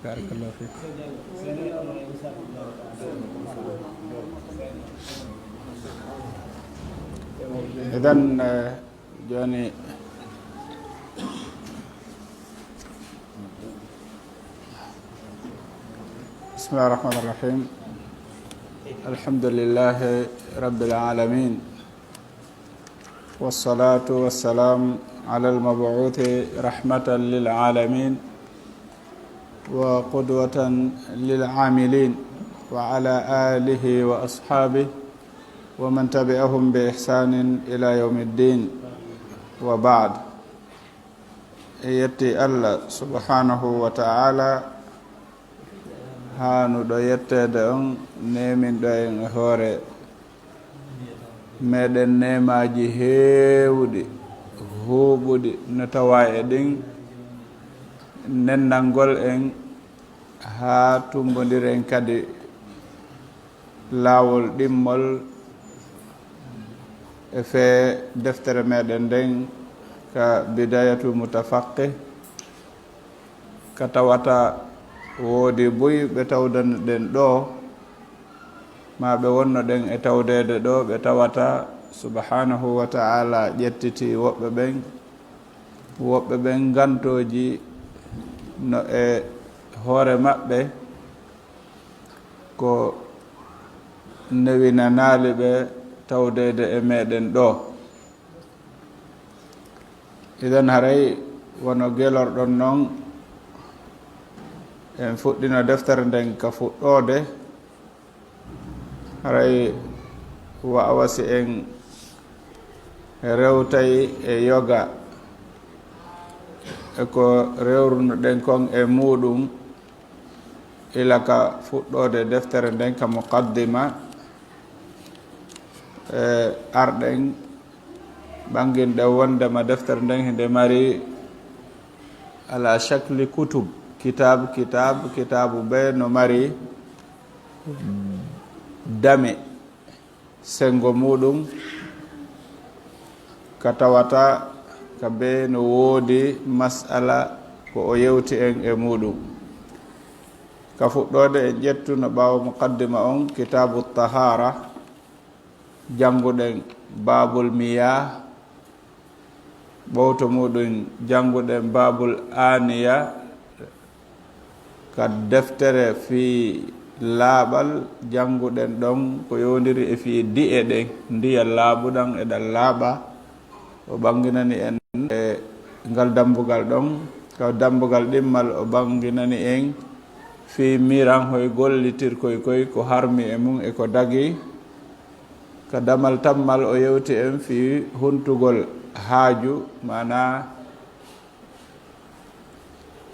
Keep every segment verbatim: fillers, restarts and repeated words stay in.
Barakallahu fiik. Idan, eh, jooni, bismillahir rahmanir rahim. Alhamdulillahi rabbil alamin. والصلاة والسلام على المبعوث رحمة للعالمين وقدوة للعاملين وعلى آله وأصحابه ومن تبعهم بإحسان إلى يوم الدين وبعد. En yetti Allah subhanahu wa ta'ala, haanuɗo yetteede on, neeminɗo en e hoore meɗen neemaaji heewuɗi, huuɓuɗi, no tawa e ɗin nendangol en haa tumbondiren kadi laawol ɗimmol e fee deftere meɗen nden ka Bidayatul Mutafaqqih, ka tawata woodi buy ɓe tawdano ɗen ɗoo, ma ɓe wonno ɗen e tawdeede ɗoo, ɓe tawata subhanahu wa ta'ala ƴettiti woɓɓe ɓen, woɓɓe ɓen ngantooji no e hoore maɓɓe ko newinanaali ɓe tawdeede e meɗen ɗoo. Idan haray wano gelorɗon non, en fuɗɗino deftere nden ka fuɗɗoode, haray wa'awa si en rewtay e yoga e ko rewrunoɗen kon e muuɗum, ila ka fuɗɗoode deftere nden ka muqaddima, e arɗen ɓanginɗe wondema deftere nden hinde mari ala shakli kutub, kitab, kitab, kitabu be no mari dame sengo muɗum, ka tawata ka be no woodi mas'ala ko o yewti en e muɗum. Ka fuɗɗoode en ƴettuno ɓaawo muqaddima on kitabu tahara, jannguɗen babul miyah, ɓowto muɗum jannguɗen babul aniya, ka deftere fii laaɓal jannguɗen ɗon ko yowndiri e fii di'e ɗen, ndiyan laaɓuɗan e ɗan laaɓa. O ɓanginani en e ngal dambugal ɗon, ka dambugal ɗimmal o ɓanginani en fii miran hoy gollitirkoy koy ko harmi e mum e ko dagi. Ka damal tammal o yewti en fii huntugol haaju, maanaa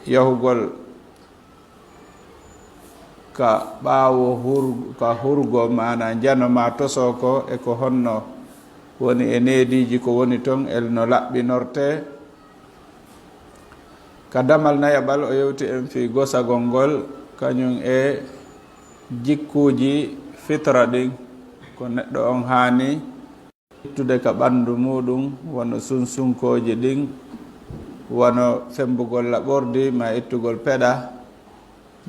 yahugol ka ɓaawo hur-, ka hurgo, maanaa njano maa tosoko, e ko honno woni e neediiji ko woni ton, e no laɓɓinortee. Ka damal nayaɓal o yewti en fii gosagol ngol, kañum e jikkuuji fitra ɗin, ko neɗɗo on haani ittude ka ɓanndu muɗum, wano sunsunkooji ɗin, wano femmbugol laɓordi, maa ittugol peɗa,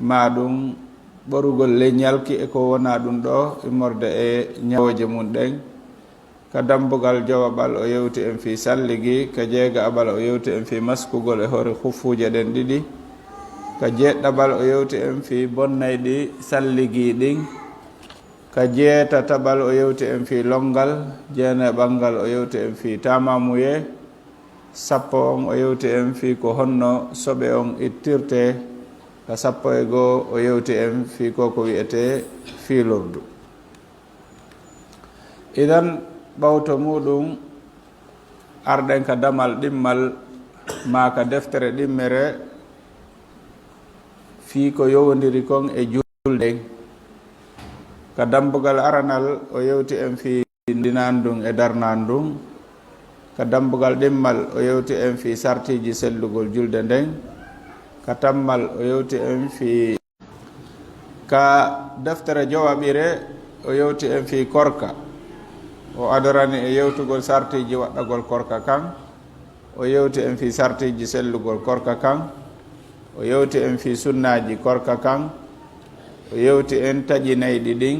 maa ɗum ɓorugol leññalki e ko wonaa ɗum ɗoo, immorde e ñawooje mum ɗen. Ka dambugal jowaɓal o yewti en fii salligi, ka jeegaɓal o yewti en fii maskugol e hoore huffuuje ɗen ɗiɗi, ka jeeɗɗaɓal o yewti en fii bonnayɗi salligi ɗin, ka jeetataɓal o yewti en fii lonngal, jeeneɓal ngal o yewti en fii taamamuyee, sappo on o yewti en fii ko honno soɓe on ittirtee, ka sappo e goo o yewti en fii ko ko wi'etee fiilordu. Idan, ɓawto muɗum, arɗen ka damal ɗimmal, maa ka deftere ɗimmere, fii ko yowondiri kon e julde. Ka dambugal aranal, o yewti en fii ndinandun e darnandun. Ka dambugal ɗimmal, o yewti en fii sartiiji sellugol julde nden. Ka tammal, o yewti en fii Ka deftere jowaɓire, o yewti en fii korka. O adorani e yewtugol sartiiji waɗɗagol korka kan. O yewti en fii sartiiji sellugol korka kan. O yewti en fii sunnaaji korka kan. O yewti en taƴinayɗi ɗin,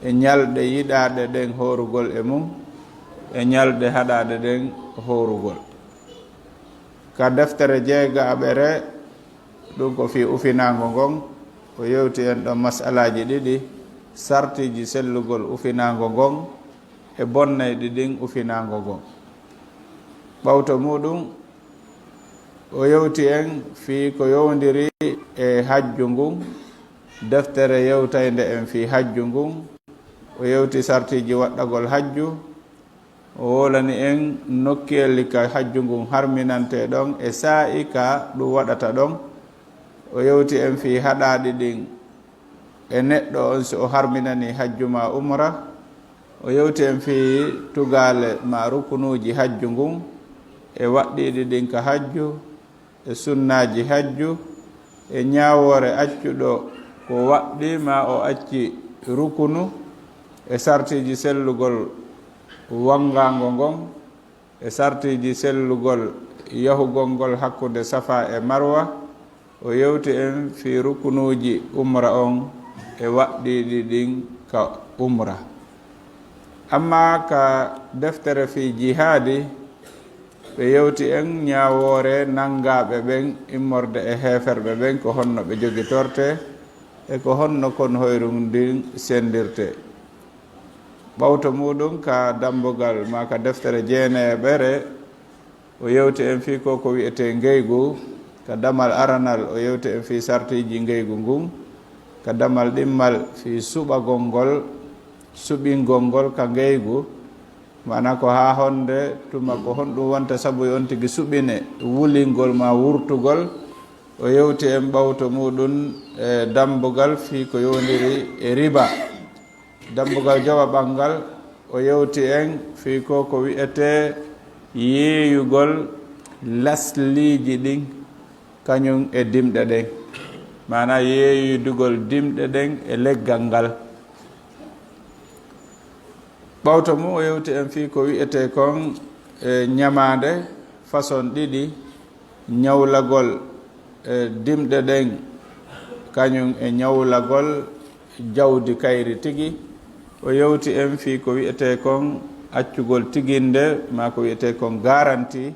e ñalɗe yiɗaaɗe ɗen hoorugol e mum, e ñalɗe haɗaaɗe ɗen hoorugol. Ka deftere jeegaɓere, ɗum ko fii ufinaango ngon, o yewti en ɗon masalaaji ɗiɗi, sartiiji sellugol ufinaango ngon, e bonnayɗi ɗin ufinaango ngon. Ɓawto muɗum, o yewti en fii ko yowndiri e hajju ngun, deftere yewtaynde en fii hajju ngun, o yewti sartiiji waɗɗagol hajju, o wowlani en nokkeeli ka hajju ngun harminante ɗon e saa'i ka ɗum waɗata ɗon, o yewti en fii haɗaaɗi ɗin e neɗɗo on si o harminanii hajju maa umra, o yewti en fii tugaale maa rukunuuji hajju ngun, e waɗɗiiɗi ɗin ka hajju, e sunnaaji hajju, e ñaawoore accuɗo ko waɗɗii maa o acci rukunu, e sartiiji sellugol wanngaango ngon, e sartiiji sellugol yahugol ngol hakkunde Safa e Marwa, o yewti en fii rukunuuji umra on e waɗɗiiɗi ɗin ka umra. Amma ka deftere fii jihaadi, ɓe yewti en ñaawoore nanngaaɓe ɓen immorde e heeferɓe ɓen, ko honno ɓe jogitortee, e ko honno kon hoyru ndin senndirtee. Ɓawto muɗum ka dambugal maa ka deftere jeeneyeɓere, o yewti en fii ko ko wi'etee ngeygu. Ka damal aranal, o yewti en fii sartiiji ngeygu ngun. Ka damal ɗimmal, fii suɓagol ngol, suɓingol ngol ka ngeygu. Maanaa ko haa honde tuma, ko honɗum wonta sabu on tigi suɓine, wulingol maa wurtugol. O yewti en ɓawto muɗum e dambugal fii ko yowndiri e riba. Dambugal jowaɓal ngal, o yewti en fii ko ko wi'etee yeeyugol lasliiji ɗin, kañum e dimɗe ɗen. Maanaa yeeyudugol dimɗe ɗen e leggal ngal. Ɓawto mum, o yewti en fii ko wi'etee kon e ñamaande façon ɗiɗi, ñawlagol e dimɗe ɗen, kañum e ñawlagol jawdi kayri tigi. O yewti en fii ko wi'etee kon accugol tiginde, maa ko wi'etee kon garanti.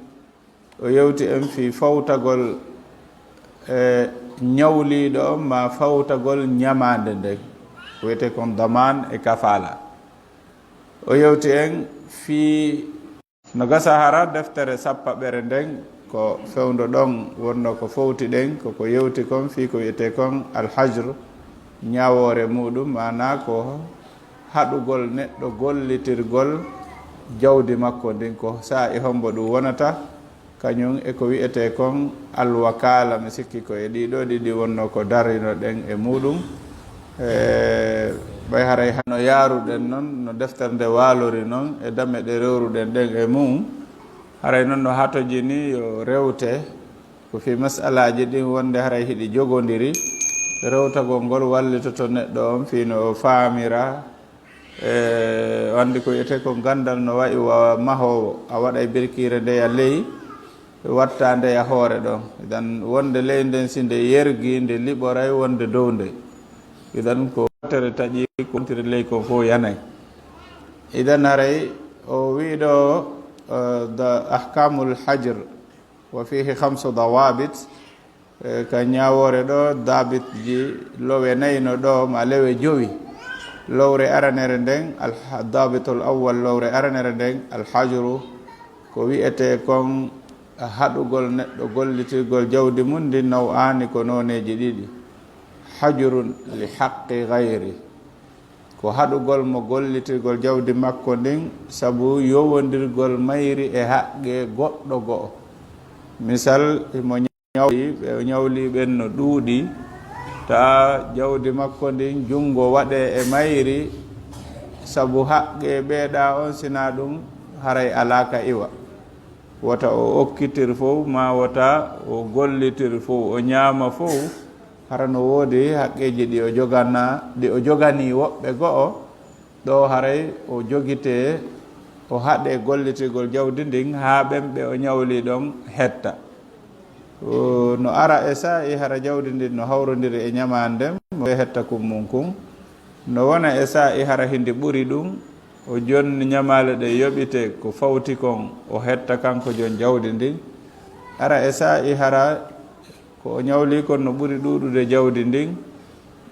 O yewti en fii fawtagol e ñawliiɗo on, maa fawtagol ñamaande nden, ko wi'etee kon damaan e kafaala. O yewti en fii No gasa hara deftere sappaɓere nden, ko fewndo ɗon wonno ko fowti ɗen, ko ko yewti kon fii ko wi'etee kon alhajr, ñaawoore muɗum, maanaa ko haɗugol neɗɗo gollitirgol jawdi makko ndin, ko saa'i hombo ɗum wonata, kañum e ko wi'etee kon alwakaala. Mi sikki ko e ɗiɗo ɗiɗi wonno ko darino ɗen e muɗum. E, ɓay haray ha-, no yaaruɗen non, no deftere nde waalori non, e dame ɗe rewruɗen ɗen e mum, haray non no hatojini yo rewte, ko fii masalaaji ɗin wonde haray hiɗi jogondiri. Rewtagol ngol wallitoto neɗɗo on fii no o faamira. E, o anndi ko wi'etee ko ganndal no wa'i wa mahoowo, a waɗay birkiire ndeya ley, watta ndeya hoore ɗon. Idan wonde ley nden si nde yergi, nde liɓoray wonde dow nde. Idan ko tere taƴi ko wontiri ley ko fof yanay. Idan haray o wi'i ɗo, eh, da-, ahkamul hajr wa fihi khamsu dawabit. Eh, ka ñaawoore ɗo, daabitji lowe nayi no ɗo, ma lewe jowi. Lowre aranere nden, al-, daabitul awwal, lowre aranere nden, alhajru, ko wi'etee kon haɗugol neɗɗo gollitirgol jawdi mum ndin naw'aani ko nooneeji ɗiɗi. Hajrun li haqqi gayri. Ko haɗugol mo gollitirgol jawdi makko ndin sabu yowondirgol mayri e haqqe goɗɗo go'o. Misal, mo ñawli, ɓe o ñawli ɓen no ɗuuɗi, ta jawdi makko ndin junngo waɗee e mayri, sabu haqqe ɓeeɗa on, sinaa ɗum haray alaa ka iwa. Wota o okkitir fow, maa wota o gollitir fow, o ñaama fow, hara no woodi haqqeeji ɗi o jogana, ɗi o joganii woɓɓe go'o, ɗo haray o jogitee o haɗe gollitirgol jawdi ndin haa ɓen ɓe o ñawli ɗon hetta. O, no ara e saa'i hara jawdi ndin no hawrondiri e ñamaande mo ɓe hetta kun mun kun. No wona e saa'i hara hindi ɓuri ɗum, o jonni ñamaale ɗe yoɓite ko fawti kon, o hetta kanko jon jawdi ndin. Ara e saa'i hara ko o ñawli kon no ɓuri ɗuuɗude jawdi ndin,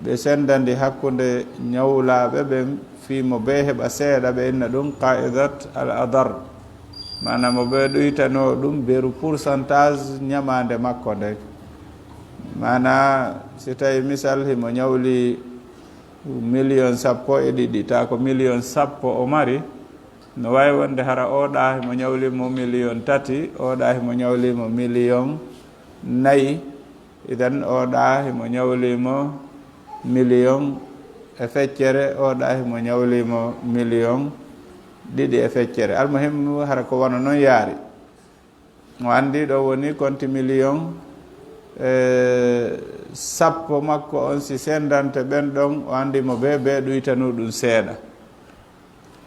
ɓe sendandi hakkunde ñawlaaɓe ɓen fii mo bee heɓa seeɗa, ɓe inna ɗum qaidat al adar. Maana mo ɓe ɗuytanoo ɗum beru pourcentage ñamaande makko nden. Maana si tawi misal himo ñawli million sappo e ɗiɗi, ta ko million sappo o mari, no waawi wonde hara oɗa himo ñawli mo million tati, oɗa himo ñawli mo million nayi, idan oɗa himo ñawli mo million e feccere, oɗa himo ñawli mo million ɗiɗi e feccere. Almuhimmu, hara ko wano non yaari. O anndi ɗo woni konti million, eh, sappo makko on, si sendante ɓen ɗon, o anndi mo bee, bee ɗuytanu ɗum seeɗa.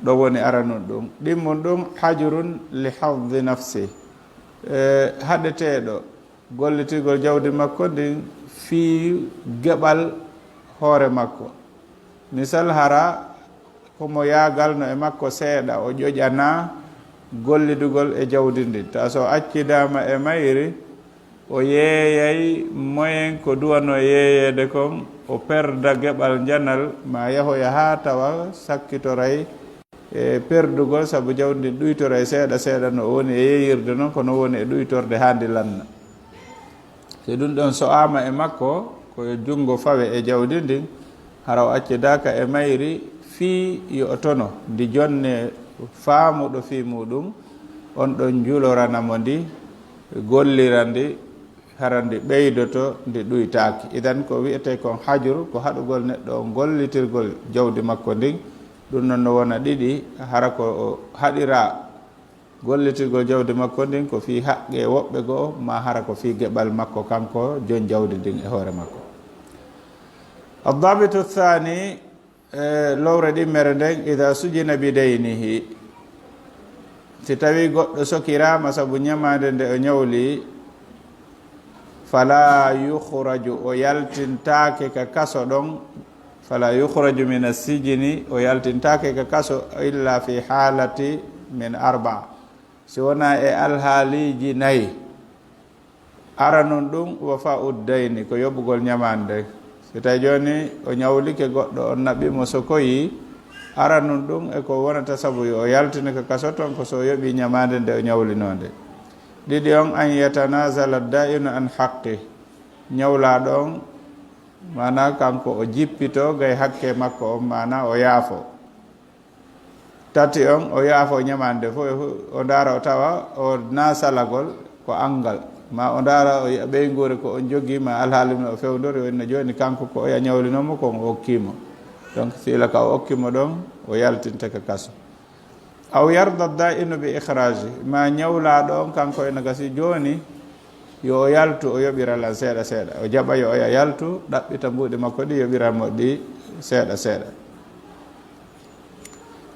Ɗo woni aranun ɗum. Ɗimmun ɗum, hajrun li haddi nafsi. Eh, haɗeteeɗo gollitirgol jawdi makko ndin fii geɓal hoore makko. Misal, hara ko mo yaagalno e makko seeɗa, o ƴoƴanaa gollidugol e jawdi ndin. Ta so accidaama e mayri, o yeeyay moyen ko duwanoo yeeyeede kon, o perda geɓal njanal, ma yahoya haa tawa sakkitoray e perdugol, sabu jawdi ndin ɗuytoray seeɗa seeɗa no o woni e yeeyirde non, ko no woni e ɗuytorde haa ndi lanna. So ɗum ɗon so'aama e makko, ko yo junngo fawe e jawdi ndin, hara o accidaaka e mayri fii yo o tono, ndi jonne faamuɗo fii muuɗum, on ɗon njulorana mo ndi, gollira ndi, hara ndi ɓeydoto, ndi ɗuytaaki. Idan ko wi'etee kon hajru, ko haɗugol neɗɗo on gollitirgol jawdi makko ndin, ɗum non no wona ɗiɗi, hara ko o haɗira gollitirgol jawdi makko ndin ko fii haqqee woɓɓe goo, maa hara ko fii geɓal makko kanko jon jawdi ndin e hoore makko. Addabitu thani, e lowre ɗimmere nden, ida sujina bidaynihi, si tawi goɗɗo sokiraama sabu ñamaande nde o ñawli, fala yukhraju, o yaltintaake ka kaso ɗon, fala yukhraju min assijini, o yaltintaake ka kaso illa fi halati min arba, si wonaa e alhaaliiji nayi. Aranun ɗum, wafa'u dayni, ko yoɓugol ñamaande. Si tawi jooni o ñawlike goɗɗo, on naɓi mo sokoyi, aranun ɗum e ko wonata sabu yo o yaltine ka kaso ton, ko so o yoɓi ñamaande nde o ñawlinoo nde. Ɗiɗi on, an yatanazala da'inu an haqqi, ñawlaaɗo on, maanaa kanko o jippito gay hakke makko on, maanaa o yaafo. Tati on, o yaafo ñamaande fof, o ndaara o tawa o na salagol ko anngal, ma o ndaara o yi'a ɓeynguure ko on jogii, ma alhaali mum o fewndori, o inna jooni kanko ko oya ñawlinoo mo, ko o okkii mo. Donc, fiila ka o okki mo ɗon, o yaltinte ka kaso. Aw yarda da'inu bi ikhraaji, ma ñawlaaɗo on kanko ina gasi jooni, yo o yaltu, o yoɓira lan seeɗa seeɗa. O jaɓa yo oya yaltu, ɗaɓɓita mbuuɗi makko ɗi, yoɓira mo ɗi seeɗa seeɗa.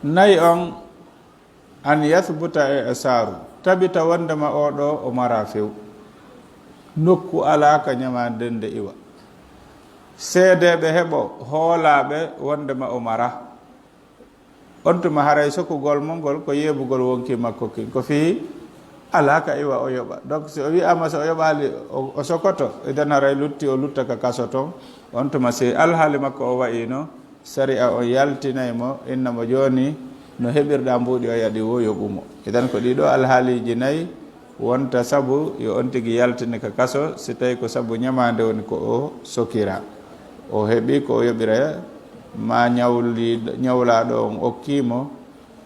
Nayi on, an yathbuta e asaaru, tabita wondema oo ɗoo o mara few. Nokku alaa ka ñamaande nden nde iwa. Seedeeɓe heɓo, hoolaaɓe wondema o mara. On tuma haray sokugol mo ngol ko yeebugol wonki makko kin. Ko fii alaa ka iwa o yoɓa. Donc, si o wi'aama so o yoɓaali, o, o sokoto, idan haray lutti, o lutta ka kaso ton. On tuma si alhaali makko o wa'iino, sari'a on yaltinay mo, inna mo jooni no heɓirɗaa mbuuɗi oya ɗi woo yoɓu mo. Idan ko ɗii ɗoo alhaaliiji nayi wonta sabu yo on tigi yaltine ka kaso, si tawi ko sabu ñamaande woni ko o sokira. O heɓi ko o yoɓira, ma ñawli-, ñawlaaɗo on okkii mo,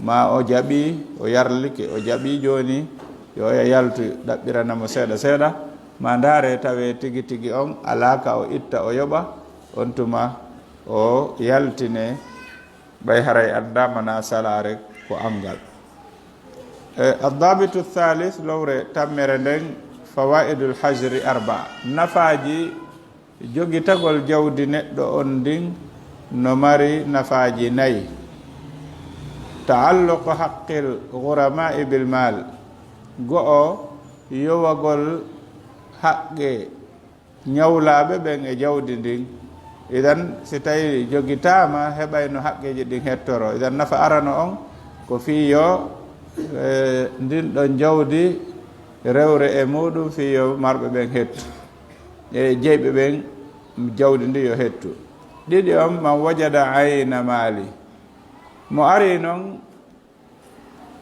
ma o jaɓi, o yarlike, o jaɓi jooni, yo oya yaltu ɗaɓɓirana mo seeɗa seeɗa, ma ndaare tawe tigi tigi on alaa ka o itta o yoɓa, on tuma o yaltine, ɓay haray anndaama na salaare ko anngal. E, addabitu thalith, lowre tammere nden, fawaidul hajri arba'a. Nafaaji jogitagol jawdi neɗɗo on ndin no mari nafaaji nayi. Taalluqu haqqil ghuramaa'i bil maal. Go'o, yowagol haqqe ñawlaaɓe ɓen e jawdi ndin. Idan, si tawi jogitaama, heɓayno haqqeeji ɗin hettoro. Idan, nafa arano on ko fii yo, e, ndin ɗon jawdi rewre e muɗum fii yo marɓe ɓen hettu. E jeyɓe ɓen jawdi ndi yo hettu. Ɗiɗi on, man wajada ayna maali. Mo ari non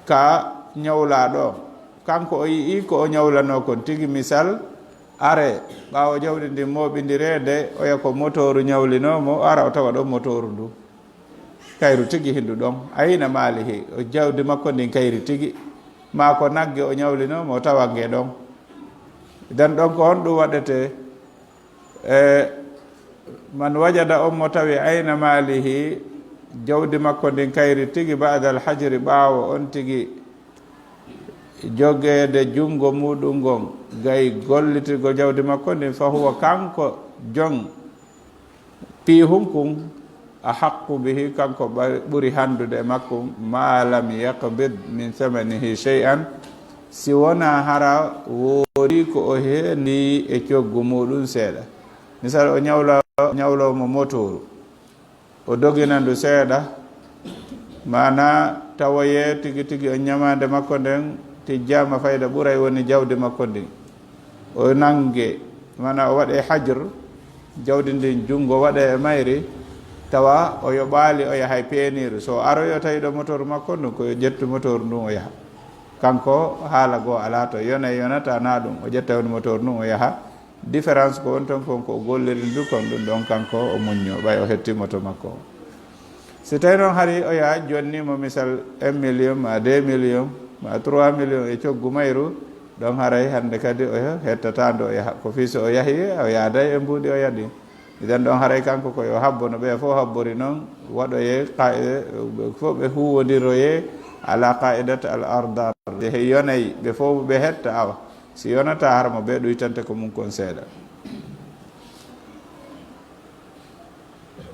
ka ñawlaaɗo, kanko o yi'i ko o ñawlanoo kon tigi, misal, are, ɓaawo jawdi ndin mooɓindireede, oya ko motooru ñawlinoo mo, ara o tawa ɗon motooru ndu. Kayru tigi hindu ɗon. Ayna maalihi, o jawdi makko ndin kayri tigi. Maa ko nagge o ñawlinoo mo, o tawa nge ɗon. Idan ɗon ko honɗum waɗetee? E, man wajada, on mo tawi ayna maalihi, jawdi makko ndin kayri tigi, ba'dal hajri, ɓaawo on tigi jogeede junngo muɗum ngon, gay gollitirgol jawdi makko ndin, fa huwa, kanko jon piihun kun, ahaqqu bihi, kanko ɓa-, ɓuri handude e makko, ma lam yaqbid min thamanihi shay'an, si wonaa hara woodi ko o hendi e coggu muɗum seeɗa. Misal, o ñawla, ñawloo mo motooru, o dogina ndu seeɗa, maanaa tawoyee tigi tigi on ñamaande makko nden tijjaama fayda ɓuray woni jawdi makko ndin. O nange, maanaa o waɗe hajr, jawdi ndin junngo waɗe e mayri, tawa o yoɓaali o yahay peeniiru. So o aroyo tawi ɗo motooru makko ndun, ko yo ƴettu motooru ndun o yaha. Kanko haala goo alaa to, yonay yonata na ɗum, o ƴetta woni motooru ndun o yaha. Différence ko woni ton kon ko o golliri ndu kon ɗum ɗon kanko o muñño, ɓay o hetti moto makko o. Si tawi noon hari oya jonni mo misal un million, ma deux millions, ma trois millions e coggu mayru, ɗon haray hannde kadi o hettata ndu o yaha. Ko fii so o yahi, o yaaday e mbuuɗi o yaɗi. Idan ɗon haray kanko ko yo habbo no ɓe fof habbori noon, waɗoye qaa'ida, ɓe fof ɓe huwondiroye ala qaa'idat al ardar. He yonay ɓe fof ɓe hetta awa. Si yonata har mo ɓe ɗuytante ko mum kon seeɗa.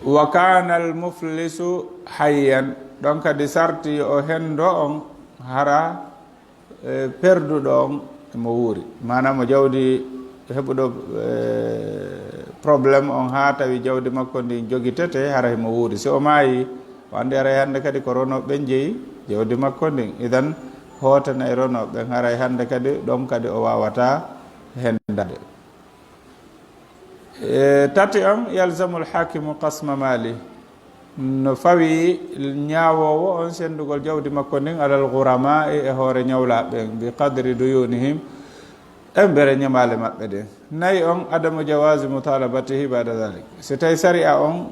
Wa kana al muflisu hayyan. Ɗon kadi sarti yo o hendo on hara, e, perduɗo on mo wuuri. Maanaam mo jawdi heɓuɗo, e, problème on haa tawi jawdi makko ndin jogitete, hara himo wuuri. Si o maayi, o anndi haray hannde kadi ko ronooɓe ɓen jeyi jawdi makko ndin. Idan, hootana e ronooɓe ɓen, haray hannde kadi ɗon kadi o waawata hendade. E, tati on, yalzamu al hakimu qasma mali. No fawi ñaawoowo on senndugol jawdi makko ndin alal gurama e, e hoore ñawlaaɓe ɓen, bi qadri duyunihim, e mbere ñamaale maɓɓe ɗen. Nayi on, adamu jawazi mutalabatihi ba'da dhalik. Si tawi sariya on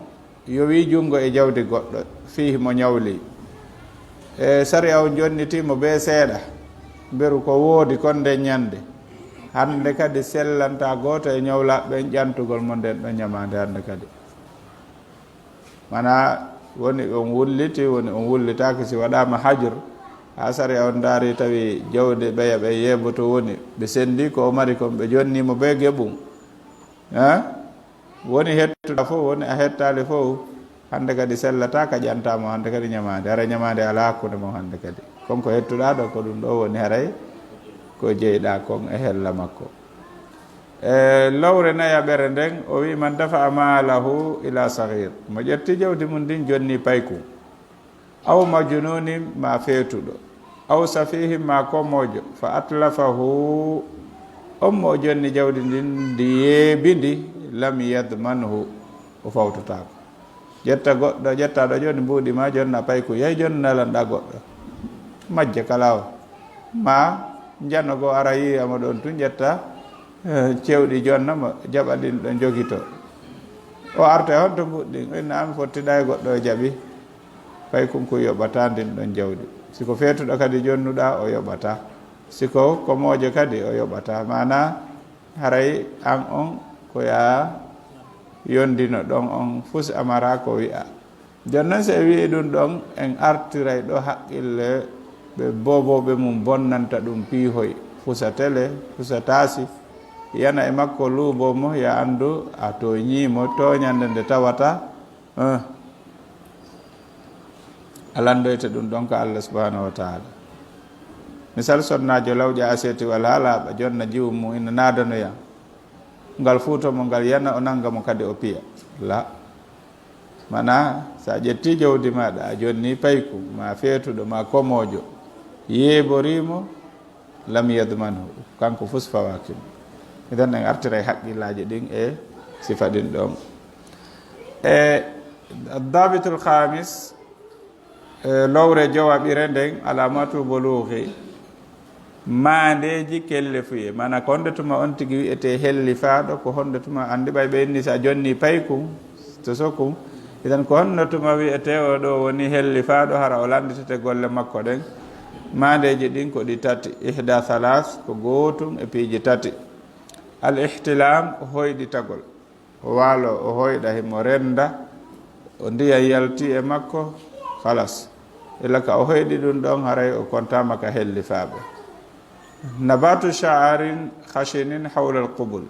yowi junngo e jawdi goɗɗo, fii mo ñawli. E sariya on jonniti mo bee seeɗa, mberu ko woodi kon nden ñannde. Hannde kadi sellanta gooto e ñawlaaɓe ɓen ƴantugol mo nden ɗon ñamaande hannde kadi. Mana woni on wulliti, woni on wullitaaki, si waɗaama hajur, haa sariya on ndaari tawi jawdi ɓeya ɓe yeeboto woni, ɓe senndi ko o mari kon, ɓe jonni mo bee geɓum. Ha? Woni hettuɗa fof, woni a hettaali fof, hannde kadi sellata ka ƴantaa mo, hannde kadi ñamaande, hara ñamaande alaa hakkunde mon hannde kadi. Kon ko hettuɗaa ɗo, ko ɗum ɗo woni haray ko jeyɗaa kon e hella makko. E lowre nayaɓere nden, o wi, man dafa'a maalahu ila saghir, mo ƴetti jawdi mum ndin jonni payku, aw majnunin, ma feetuɗo, aw safihin, ma komoojo, fa atlafahu, on mo o jonni jawdi ndin, ndi yeebi ndi, lam yadmanhu, o fawtotaako. Ƴetta goɗɗo, ƴetta ɗo jooni mbuuɗi ma, jonna payku, yahi jonna nalanɗa goɗɗo. Majja kala o. Ma njano goo ara yi'i ama ɗon tun, ƴetta, eh, cewɗi jonna mo, jaɓa ɗin ɗon jogito. O arta e honto mbuuɗi ɗin? O inna ami fottiɗa e goɗɗo o jaɓi. Paykun kun yoɓata ndin ɗon jawdi. Si ko feetuɗo kadi jonnuɗa, o yoɓata. Si ko komoojo kadi, o yoɓata. Maana haray an on ko ya yondino ɗon on fus amara ko wi'a. Jooni non, si en wi'i ɗum ɗon, en artiray ɗo haqqille ɓe boobooɓe mum bonnanta ɗum piihoy, fusa tele, fusa taasi, yana e makko luubo mo, ya anndu a tooñii mo, tooñannde nde tawata, eh, A lanndoyta ɗum ɗon ka Allah subhanahu wa taala. Misal, sonnaajo lawƴa asetiwal haa laaɓa, jonna jiwu mum ina naadanoya. Ngal fuuto mo ngal yana, o nannga mo kadi o piya. La. Mana, so a ƴettii jawdi maaɗa, a jonni payku, ma feetuɗo, ma komoojo, yeeborimo, lam yadmanhu, kanko fus fawakimo. Idan en artiray haqqillaaji ɗin e sifa ɗin ɗon. E dabitul khamis, e lowre jowaɓire nden, alamatu bulughi, maandeeji kellefuye. Mana, ko honde tuma on tigi wi'etee hellifaaɗo, ko honde tuma, anndi ɓay ɓe inni si a jonni paykun, to sokun. Idan ko honno tuma wi'etee o ɗo woni hellifaaɗo, hara o lannditete golle makko ɗen? Maandeeji ɗin ko ɗi tati, ihda thalas, ko gootun e piiji tati. Al ihtilam, o hoyɗitagol. O waalo, o hoyɗa, himo renda, o ndiyan yalti e makko, khalas. Illa ka o hoyɗi ɗum ɗon, haray o kontaama ka hellifaaɓe. Nabatu sha'arin khashinin hawla al-qubul.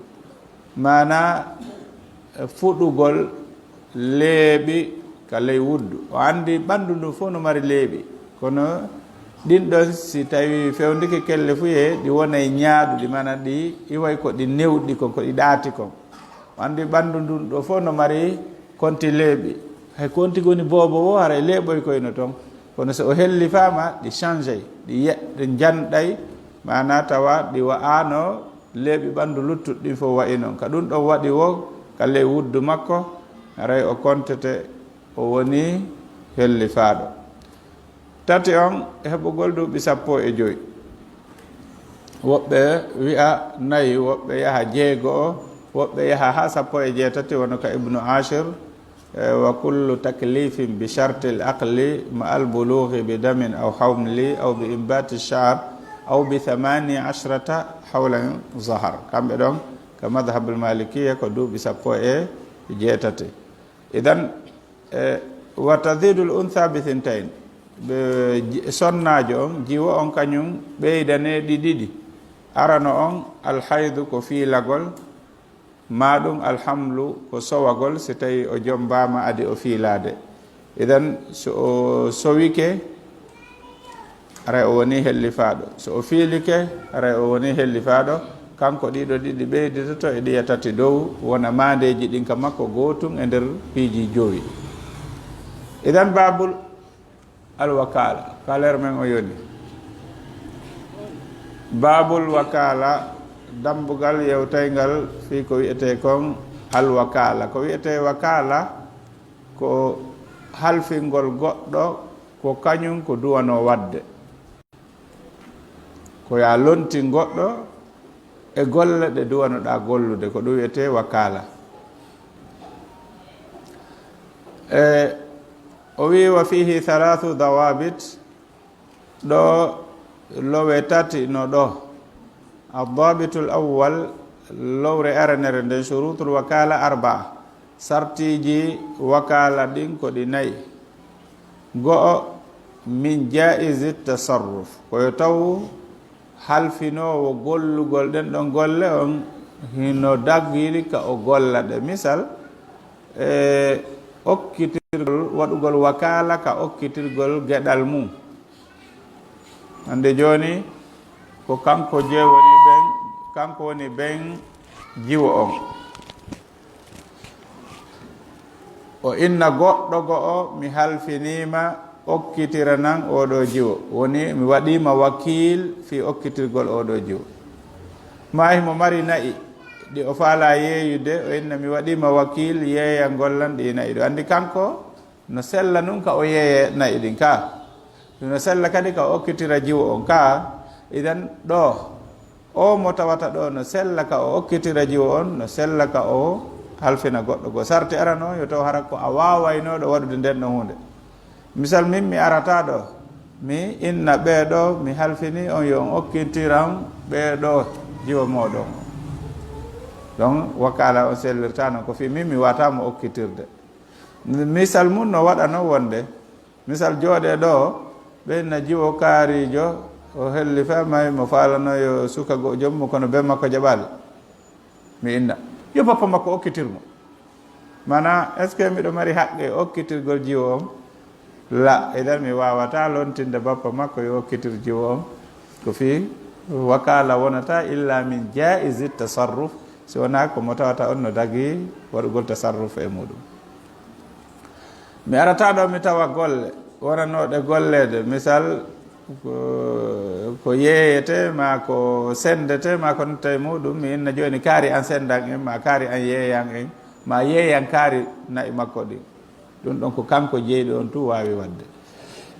Maana, fuɗugol leeɓi ka ley wuddu. O anndi ɓanndu ndu fof no mari leeɓi. Kono ɗin ɗon, si tawi fewndike kelle fu, ye ɗi wona e ñaaɗuɗi, maana ɗi iway ko ɗi newɗi kon, ko ɗi ɗaati kon. O anndi ɓanndu ndun ɗo fof no mari konti leeɓi. Hay konti goni boobo o, haray leeɓoy koy no ton. Kono so o hellifaama, ɗi changey, ɗi ye-, ɗi njanɗay, maana tawa ɗi wa'ano leeɓi ɓanndu luttuɗi ɗin fof wa'i non. Ka ɗum ɗon waɗi wo, ka ley wuddu makko, haray o kontete o woni hellifaaɗo. Tati on, heɓugol duuɓi sappo e joy. Woɓɓe wi'a nayi, woɓɓe yaha jeego'o, woɓɓe yaha haa sappo e jeetati, wano ka Ibnu Ashir, e, wa kullu taklifin bi shartil aqli ma al bulughi bi damin aw hamli aw bi inbati sha'r aw bi thamani ashrata hawlan zahar. Kamɓe ɗon, ka madhhabul malikiya, ko duuɓi sappo e jeetati. Idan, e, wa tazidul untha bi thintain. Ɓe, ji-, sonnaajo on, jiwo on, kañum ɓeydane ɗi ɗiɗi. Arano on, alhaydu ko fiilagol, maa ɗum alhamlu ko sowagol, si tawi o jombaama adi o fiilaade. Idan, so o sowike, haray o woni hellifaaɗo. So o fiilike, haray o woni hellifaaɗo. Kanko ɗiɗo ɗiɗi ɓeyditoto e ɗiya tati dow, wona maandeeji ɗin ka makko gootun e nder piiji jowi. Idan, babul alwakala, kaler men o yoni. Babul wakala, dambugal yewtayngal fii ko wi'etee kon alwakala. Ko wi'etee wakala, ko halfingol goɗɗo ko kañum ko duwanoo waɗde. Ko yo a lontin goɗɗo e golle ɗe duwanoɗaa gollude, ko ɗum wi'etee wakala. E, o wi'i, wa fihi thalathu dawabit, ɗo lowe tati no ɗo. Addabitul awwal, lowre aranere nden, shurutul wakala arba'a, sartiiji wakala ɗin ko ɗi nayi. Go'o, min jaizi tasarruf, ko yo taw halfinoowo gollugol ɗen ɗon golle on hino daggiri ka o golla ɗe. Misal, e okkitirgol, waɗugol wakala ka okkitirgol geɗal mum. Hande jooni, ko kanko je woni ben, kanko woni ben jiwo on. O inna goɗɗo go'o, mi halfiniima okkitira nan oo ɗoo jiwo. Woni mi waɗiima wakiil fii okkitirgol oo ɗoo jiwo. Maa himo mari na'i ɗi o faalaa yeeyude, o inna mi waɗiima wakiil yeeyangol lan ɗii na'i ɗoo. Anndi kanko no sella nun ka o yeeye na'i ɗin ka. No sella kadi ka o okkitira jiwo on ka. Idan ɗoo, o mo tawata ɗoo no sella ka o okkitira jiwo on, no sella ka o halfina goɗɗo goo. Sarti arano yo taw hara ko a waawaynooɗo waɗude nden ɗon huunde. Misal, min mi arata ɗoo, mi inna ɓee ɗoo, mi halfini on yo on okkitiran ɓee ɗoo jiwo mooɗon. Donc, wakala on sellirta non ko fii min mi wata mo okkitirde. Misal mun no waɗano wonde, misal, jooɗee ɗoo, ɓe inna jiwo kaariijo, o hellifa may mo faalano yo suka go-, joom mum, kono ben makko jaɓaali. Mi inna, yo bappa makko okkitir mo. Mana, est-ce que miɗo mari haqqe okkitirgol jiwo on? La, idan mi waawata lontinde bappa makko yo okkitir jiwo on. Ko fii wakaala wonata illa min jaizi tasarruf, si wonaa ko mo tawata on no dagi waɗugol tasarruf e muɗum. Mi arata ɗo mi tawa golle wonanooɗe golleede, misal, ko, ko yeeyete, ma ko senndete, ma ko natta e muɗum, mi inna jooni kaari an senndan en, ma kaari an yeeyan en, ma yeeyan kaari na'i makko ɗin. Ɗum ɗon ko kanko jeyɗo on tun waawi waɗde.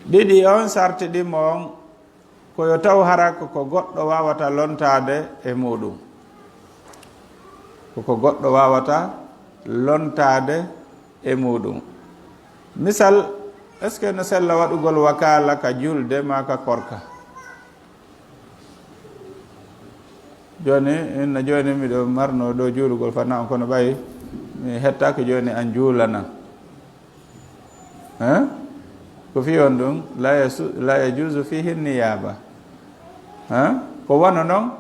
Ɗiɗi on sarti ɗimmo on, ko yo taw hara ko ko goɗɗo waawata lontaade e muɗum. Ko ko goɗɗo waawata lontaade e muɗum. Misal, est-ce que no sella waɗugol wakaala ka julde ma ka korka? Jooni, inna jooni miɗo marno ɗo juulugol fanna on, kono ɓay mi hettaaki jooni an juulana. Hein? Ko fii on ɗum, la yasu-, la yajuuzu fiihi niyaaba. Hein? Ko wano non,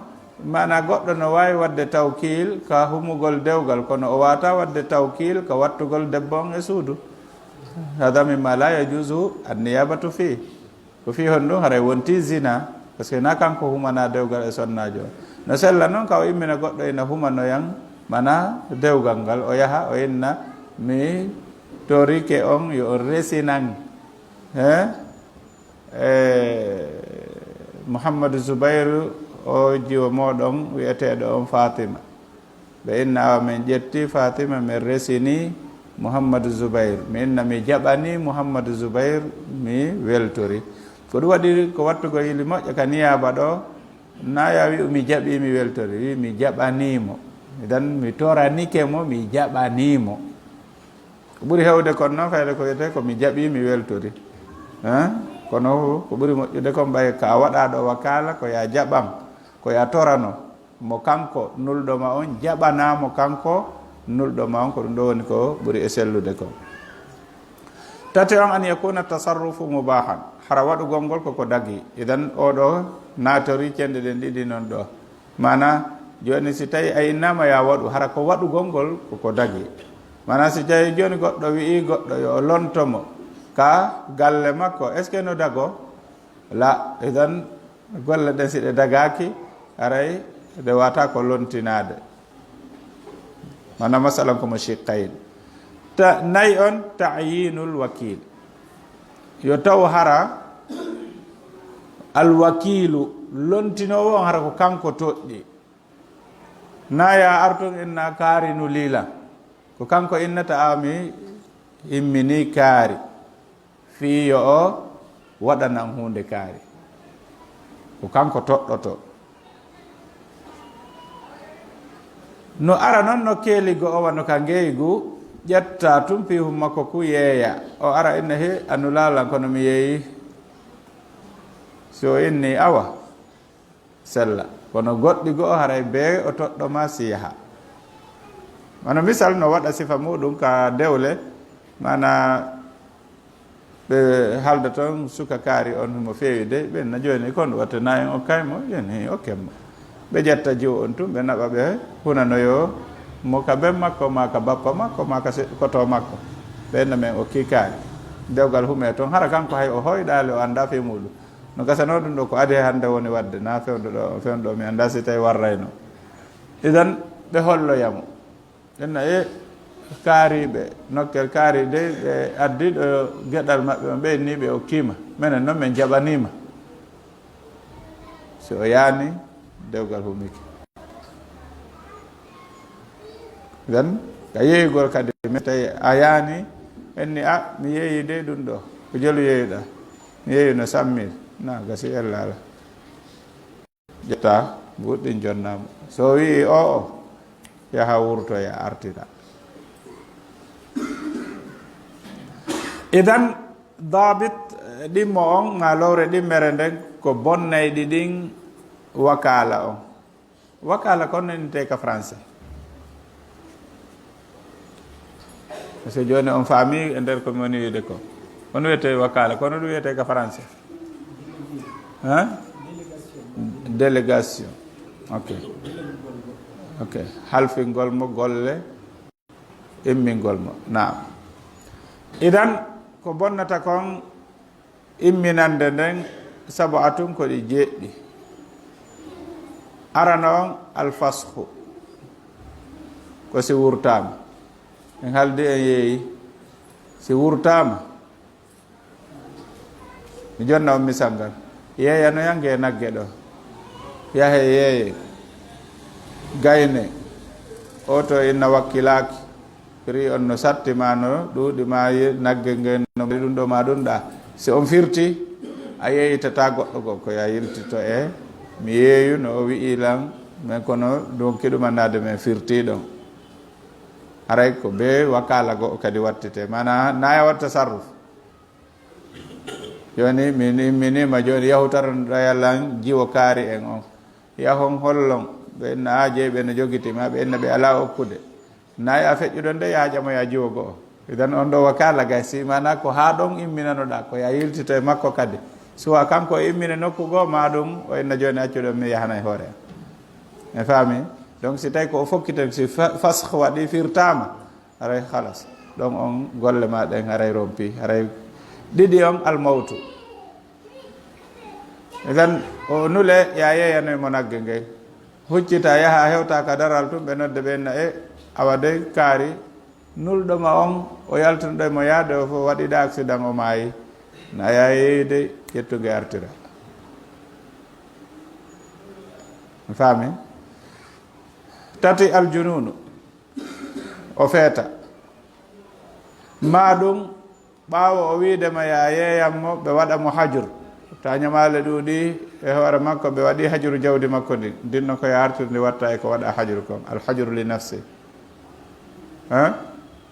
maanaa goɗɗo no waawi waɗde tawkiil ka humugol dewgal, kono o waawata waɗde tawkiil ka wattugol debbo on e suudu. Hada mimma la yajuuzu an niyaabatu fii. Ko fii honɗum? Haray wonti zina, parce que na kanko humana dewgal e sonnaajo on. No sella non ka o immina goɗɗo ina humanoyan, mana dewgal ngal, o yaha, o inna, "Mi torike on, yo on resinan." He? E, Muhammadu Zubairu, o jiwo moɗon wi'eteɗo on Fatima. Ɓe inna, "Awa, min ƴetti Fatima, min resini Muhammadu Zubair." Mi inna, "Mi jaɓani Muhammadu Zubair, mi weltori." Ko ɗum waɗi ko wattugol yili moƴƴo ka niyaaba ɗo, na ya wi'u, "Mi jaɓi, mi weltori." Wi, "Mi jaɓani mo." Idan, mi toranike mo, mi jaɓani mo. Ko ɓuri hewde kon noon, fayde ko wiyetee ko, "Mi jaɓi, mi weltori." Hein? Kono ko ɓuri moƴƴude kon, ɓay ka waɗaaɗo wakaala, ko ya jaɓan, ko ya torano. Mo kanko nulɗo ma on, jaɓanaa mo kanko nulɗo ma on, ko ɗum ɗo woni ko ɓuri e sellude ko. Tati on, an yakuna tasarrufu mubahan, hara waɗugol ngol ko ko dagi. Idan, oɗo naatori cenɗe ɗen ɗiɗi non ɗo. Mana, jooni si tawi a innama ya waɗu, hara ko waɗugol ngol ko ko dagi. Mana, si tawi jooni goɗɗo wi'i goɗɗo yo o lonto mo ka galle makko, est-ce que no dago? La, idan, golle ɗen si ɗe dagaaki, haray ɗe wata ko lontinaade. Mana masalan ko mo shiqqayn. Ta, nayi on, ta'yinul wakil. Yo taw hara alwakiilu, lontinoowo on, hara ko kanko toɗɗi. Na ya artun inna kaari nu liila. Ko kanko innata, "A, mi immini kaari." Fii yo o waɗanan huunde kaari. Ko kanko toɗɗoto. No ara non no keeli go'o wano ka ngeygu, ƴetta tun piihun makko ku yeeya. O ara inna, "He, a nulaalan kono mi yeeyi." Si o inni, "Awa." Sella. Kono goɗɗi go'o haray bee o toɗɗo ma si yaha. Wano misal no waɗa sifa muɗum ka dewle, mana ɓe halda ton suka kaari on himo feewi de, ɓe na jooni kon watta na en okkay mo, jooni okken mo. Ɓe ƴetta jiwo on tun, ɓe naɓa ɓe hunanoyo mo ka ben makko, ma ka bappa makko, ma ka se-, koto makko. Ɓe na men okki kaari. Dewgal hume ton, hara kanko hay o hoyɗaali, o annda fii muɗum. No gasanoo ɗum ɗo ko adi hannde woni waɗde, na fewndo ɗo, fewndo ɗo, mi annda si tawi warrayno. Idan, ɓe holloya mo. Ɓenna e kaariiɓe, nokkel kaari dey, ɓe addi ɗo geɗal maɓɓe on, ɓe inni ɓe okkiima. Menen noon, men jaɓaniima. Si o yaani, dewgal humike. Nden, ka yeeyugol kadi, mi tawi a yaani, en ni, "A, mi yeeyi dey ɗum ɗo, ko jelu yeeyuɗaa?" Mi yeeyi no sammir, na gasi ella ala. Ƴetta, mbuɗɗin jonnaamo. So o wi'i, "O'o," yaha wurtoya artira. Idan, daabit, eh, ɗimmo on, maa lowre ɗimmere nden, ko bonnayɗi ɗin wakaala on. Wakaala kon noninte ka français. Parce que jooni on faami e nder ko mi woni wiide ko. Kono wiyete wakaala, kono ɗum wiyete ka français. Hein? Délégation. Ok. Ok. Halfingol mo golle, immingol mo. Naam. Idan, ko bonnata kon, Imminande nden, sabu atun ko ɗi jeeɗɗi. Arano on, alfasku, ko si wurtaama. En haldi, en yeeyi, si wurtaama, mi jonna on misal ngal. Yeeyanoyange e nagge ɗo. Yahe yeeye, gayne, oto inna wakkilaaki. Prix on no satti ma, no ɗuuɗi ma, ye-, nagge ngen no mari ɗum ɗo ma ɗum ɗa. Si on firti, a yeeyitata goɗɗo goo, ko ya yiltito e mi yeeyu no o wi'i lan, men kono donki ɗum annade men firti ɗon. Haray ko be wakala goo kadi wattite. Mana na ya watta sarruf. Joni min imminima joni yahu taronoɗa lan jiwo kaari en on. Yahon hollon, ɓe inna a jeyi ɓe no jogitima, ɓe inna ɓe ala okkude. Nayi a feƴƴuɗon de, yaha ƴamoya jiwo go'o. Idan on ɗo wakala gay, si mana ko ha ɗon imminanoɗa, ko ya yiltito e makko kadi. Suwa kanko o immine nokku goo, ma ɗum o inna joni accuɗon mi yahanay hoore am. E faami? Donc si tawi ko o fokkiten, si fa-, fasx waɗi firtama, haray halas. Ɗon on golle ma ɗen haray rompi, haray ɗiɗi on almawtu. Idan o nule ya yeeyanoy mo nagge nge. Huccita yaha hewta ka daral tun, ɓe nodde ɓe na e awa dey kaari. Nulɗo ma on, o yaltunoɗo mo yaade o fof waɗiɗa accident o maayi. Na ya yeeyde ƴettuge artira. Faami? Tati, aljununu. O feeta. Ma ɗum, ɓaawo o wiide ma ya yeeyam mo, ɓe waɗa mo hajur. Ta ñamaale ɗuuɗi e hoore makko, ɓe waɗi hajuru jawdi makko ndi. Ndin no ko ya artirndi watta e ko waɗa hajuru kon. Al hajuru li nafsi. Hein?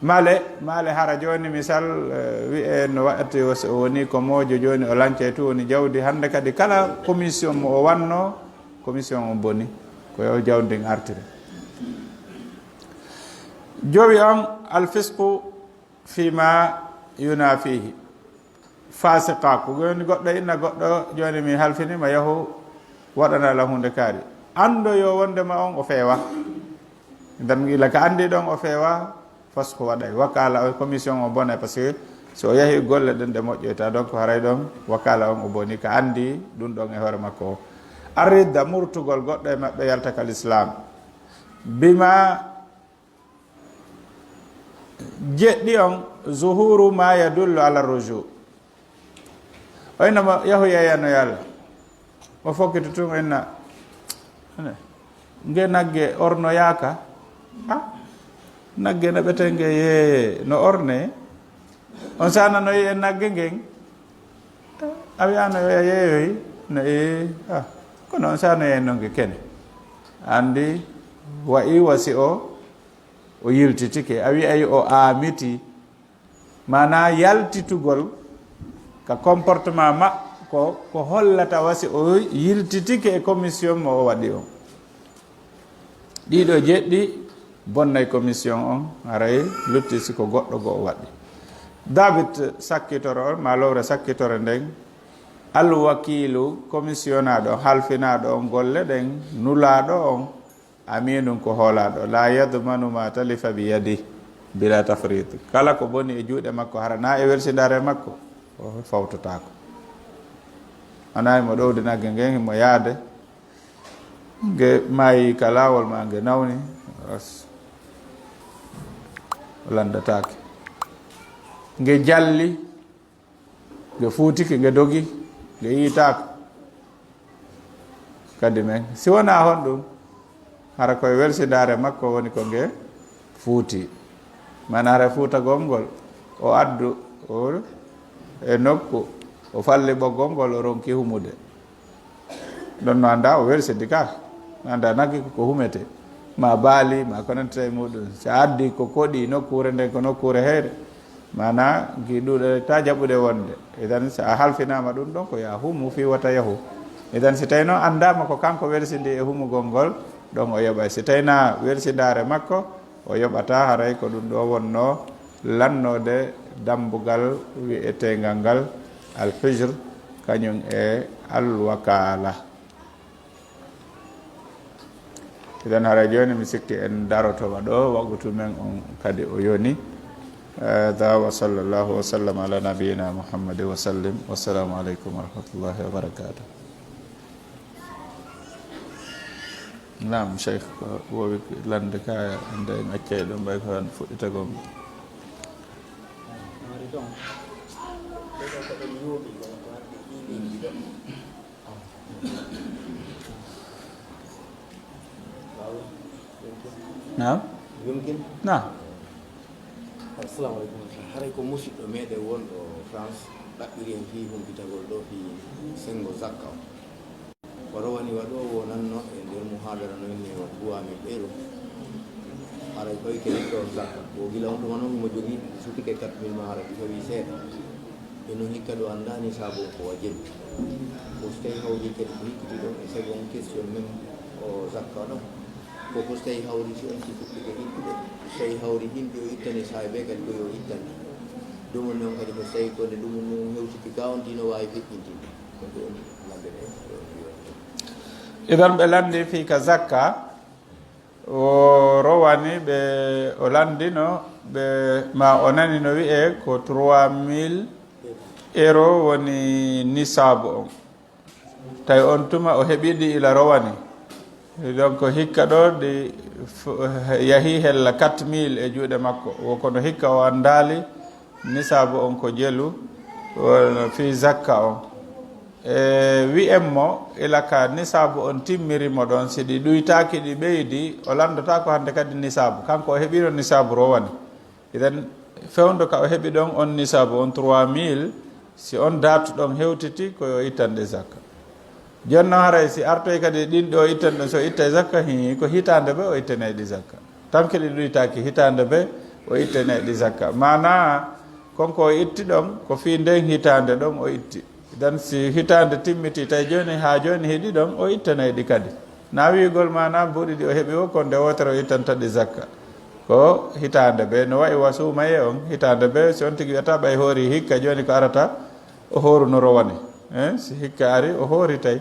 Male, male hara joni misal, eh, wi'e no waɗati o, so o woni ko moojo joni o lancay tu woni jawdi. Hande kadi kala commission mo o wanno, commission on boni. Ko yo jawdi ndin artire. Jowi on, alfisqu fima yunafihi. Fasiqaku. Joni goɗɗo inna goɗɗo, joni mi halfinima, yahu waɗana la hunde kaari. Ando yo wonde ma on o feewa. Ndan ila ka andi ɗon o feewa, fasqu waɗay. Wakala o commission o bone, parce que so o yahi golle ɗen ɗe moƴƴoyta, donc haray ɗon wakala on o boni, ka andi ɗum ɗon e hoore makko o. Arridda, murtugol goɗɗo e maɓɓe yalta kal islam. Bima jeɗɗi on, zuhuru ma yadullu ala ruju. O inna mo yahu yeeyano yo Allah. O fokkiti tun o inna, ane, nge nagge ornoyaaka. Ah, nagge naɓetenge yeeye no orne. On sana no yi'e nagge ngen. A wi'ano yo yeeyoy no e, ah, kono on sana yeeyno nge kene. Andi wa'i wasi o, o yiltitike. A wi'ay o amiti. Mana yaltitugol ka comportement ma ko, ko hollata wasi o yiltitike e commission mo o waɗi on. Ɗiɗo jeɗɗi bonnay commission on, haray lutti si ko goɗɗo goo o waɗi. Dabit sakkitoro on, ma lowre sakkitore nden, alwakiilu, commissionnaɗo, halfinaɗo on golle ɗen, nulaɗo on, aminun ko hoolaɗo, la yadmanu ma talifa bi yadi bila tafrit. Kala ko boni e juuɗe makko, hara na e welsindaare makko, o fawtotako. Ana himo ɗowdi nagge ngen, himo yaade, nge maayi ka laawol ma nge nawni, as, o landataake. Nge jalli, nge fuutike, nge dogi, nge yiitaaka. Kadi men, si wonaa honɗum, hara koye welsindaare makko woni ko nge fuuti. Mana hara fuutagol ngol, o addu, o e nokku, o falli ɓoggol ngol, o ronki humude. Ɗon no annda o welsidi ka. Annda nagge ko ko humete. Ma baali, ma ko nanndi e muɗum. Si a addi ko koɗi nokkuure nden ko nokkuure heyre. Mana ki ɗuuɗe ta jaɓude wonde. Idan si a halfinaama ɗum ɗon ko ya humu fi wata yahu. Idan si tawi noon anndaama ko kanko welsidi e humugol ngol, ɗon o yoɓay. Si tawi na welsindaare makko, o yoɓata haray ko ɗum ɗo wonno lannoode dambugal wi'eteengal ngal alhujr, kañum e alwakala. Idan haray jooni mi sikki en daroto wa ɗo, wagutu men on kadi o yoni. هذا وصلى الله وسلم على نبينا محمد وسلم. والسلام عليكم ورحمة الله وبركاته. Naam, Cheikh, ko wowi lande ka, ande en accay ɗum, ɓay ko han fuɗɗita gom. Naam. Naam. Assalamu aleykum. Haray ko musiɗɗo meɗen wonɗo France ɗaɓɓiri en fii humpitagol ɗo fii sengo zakka o. Ko rowani waɗo wonanno e nder muhadara no inni o trois mille euro. Haray koy ke neɗɗo on zakka. Wo gila on tuma noon mo jogii sutike quatre mille ma haray ɗi fawi seeɗa. E noon hikka ɗo anndaani sabu ko wa jelu. Ko so tawi hawri kadi ko hikkiti ɗon e sabu on question men o zakka ɗon. Ko ko so tawi hawri si on si fuɗɗike ittude. So tawi hawri ɗin ɗo ittani saabe kadi ko yo ittani. Ɗum on noon kadi ko so tawi ko nde ɗum on hewtiti ka on dino waawi feƴƴintinde. Ko ɗum lamɓe ɗen. Idan ɓe lanndi fii ka zakka, o rowani ɓe, o lanndino ɓe, ma o nani no wi'e ko trois mille euro woni nisaabu on. Tawi on tuma o heɓi ɗi ila rowani. Donc hikka ɗo ɗi f-, yahi hella quatre mille e juuɗe makko. Wo kono hikka o anndaali nisaabu on ko jelu, wona fii zakka on. E wi'en mo ila ka nisaabu on timmiri mo ɗon, si ɗi ɗuytaaki ɗi ɓeydi, o lanndotaako hannde kadi nisaabu. Kanko o heɓiino nisaabu rowani. Idan fewndo ka o heɓi ɗon on nisaabu on trois mille, si on datu ɗon hewtiti ko yo ittanɗe zakka. Jooni noon haray si artoy kadi ɗin ɗo ittan ɗon, so ittay zakka, hii, ko hitaande be o ittanay ɗi zakka. Tanke ɗi ɗuytaaki hitaande be o ittanay ɗi zakka. Maanaa kon ko o itti ɗon, ko fii nden hitaande ɗon o itti. Idan si hitaande timmiti, tawi jooni haa jooni hiɗi ɗon, o ittanay ɗi kadi. Na wi'ugol maanaa buuɗi ɗi o heɓi o, ko nde wootere o ittanta ɗi zakka. Ko hitaande be, no wa'i wa suumaye on, hitaande be, si on tigi wi'ata ɓay hoori hikka jooni ko arata, o hooru no rowani. Eh, si hikka ari, o hoori tawi.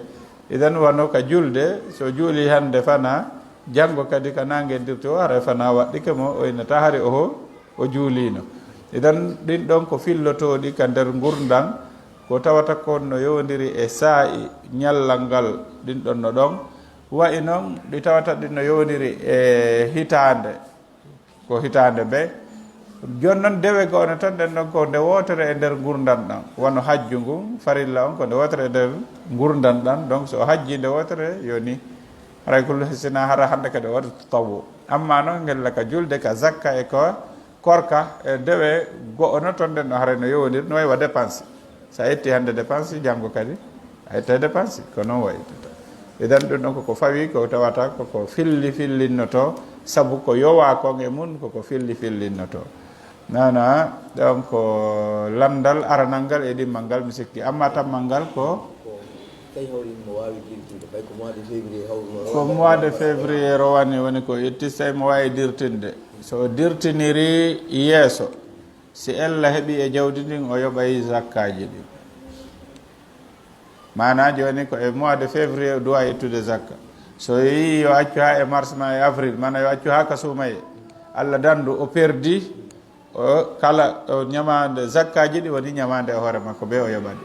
Idan wano ka julde, so juuli hannde fana, janngo kadi ka naange dirti o, haray fana waɗɗike mo, o innata hari o ho-, o juuliino. Idan ɗin ɗon ko fillotooɗi ka nder ngurndan, ko tawata kon no yowondiri e saa'i ñallal ngal, ɗin ɗon no ɗon. Wa'i noon, ɗi tawata ɗin no yowondiri e hitaande, ko hitaande be. Jooni noon, dewe goo no tan ɗen ɗon ko nde wootere e nder ngurndan ɗan. Wano hajju ngun, farilla on, ko nde wootere e nder ngurndan ɗan. Donc, so o hajji nde wootere, yo ni. Haray ko sina hara hannde kadi o waɗi tatawu. Amma noon, ngella ka julde, ka zakka e ko korka, e dewe go'o no ton ɗen no haray no yowondiri, no wayi wa dépense. So a itti hannde dépense, janngo kadi a ittay dépense. Ko noon waytata. Idan ɗum ɗon koko fawi, ko tawata koko filli fillinnoto, sabu ko yowa kon e mun koko filli fillinnoto. Nana, ɗon ko lanndal aranal ngal e ɗimmal ngal, mi sikki. Amma tammal ngal ko? Ko tawi hawri mo waawi dirtinde, ɓay ko mois de février hawruno. Ko mois de février rowani woni ko itti, so tawi mo waawi dirtinde. So o dirtiniri yeeso, si ella heɓi e jawdi ndin, o yoɓay zakkaaji ɗin. Maanaa jooni ko e mois de février o duwa ittude zakka. So yii yo accu haa e mars ma e avril, maanaa yo accu haa ka suumaye, Alla dandu o perdi, o kala o ñamaande zakkaaji ɗi woni ñamaande e hoore makko, be o yoɓani.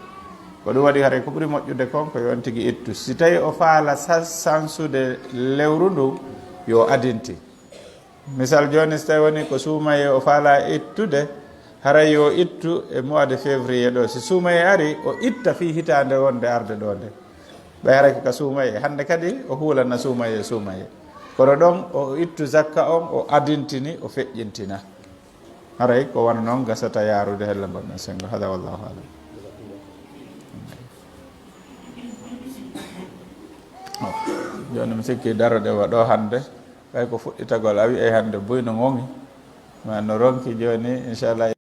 Ko ɗum waɗi haray ko ɓuri moƴƴude kon ko yo on tigi ittu. Si tawi o faala sa-, sansude lewru ndu, yo adinti. Misal jooni, so tawi woni ko suumaye o faala ittude, haray yo ittu e mois de février ɗo. Si suumaye ari, o itta fii hitaande wonde arde ɗo nde. Ɓay haray ko ka suumaye. Hannde kadi o huulanna suumaye, suumaye. Kono ɗon o ittu zakka on, o adintini, o feƴƴintina. Haray ko wano non gasata yaarude hella ngon ɗon sengo. Hada wallahu alam. Oh, jooni mi sikki daroɗe wa ɗo hannde. Ɓay ko fuɗɗitagol, a wi'ay hannde buy no ŋoŋi. Ma no ronki jooni, inchallah.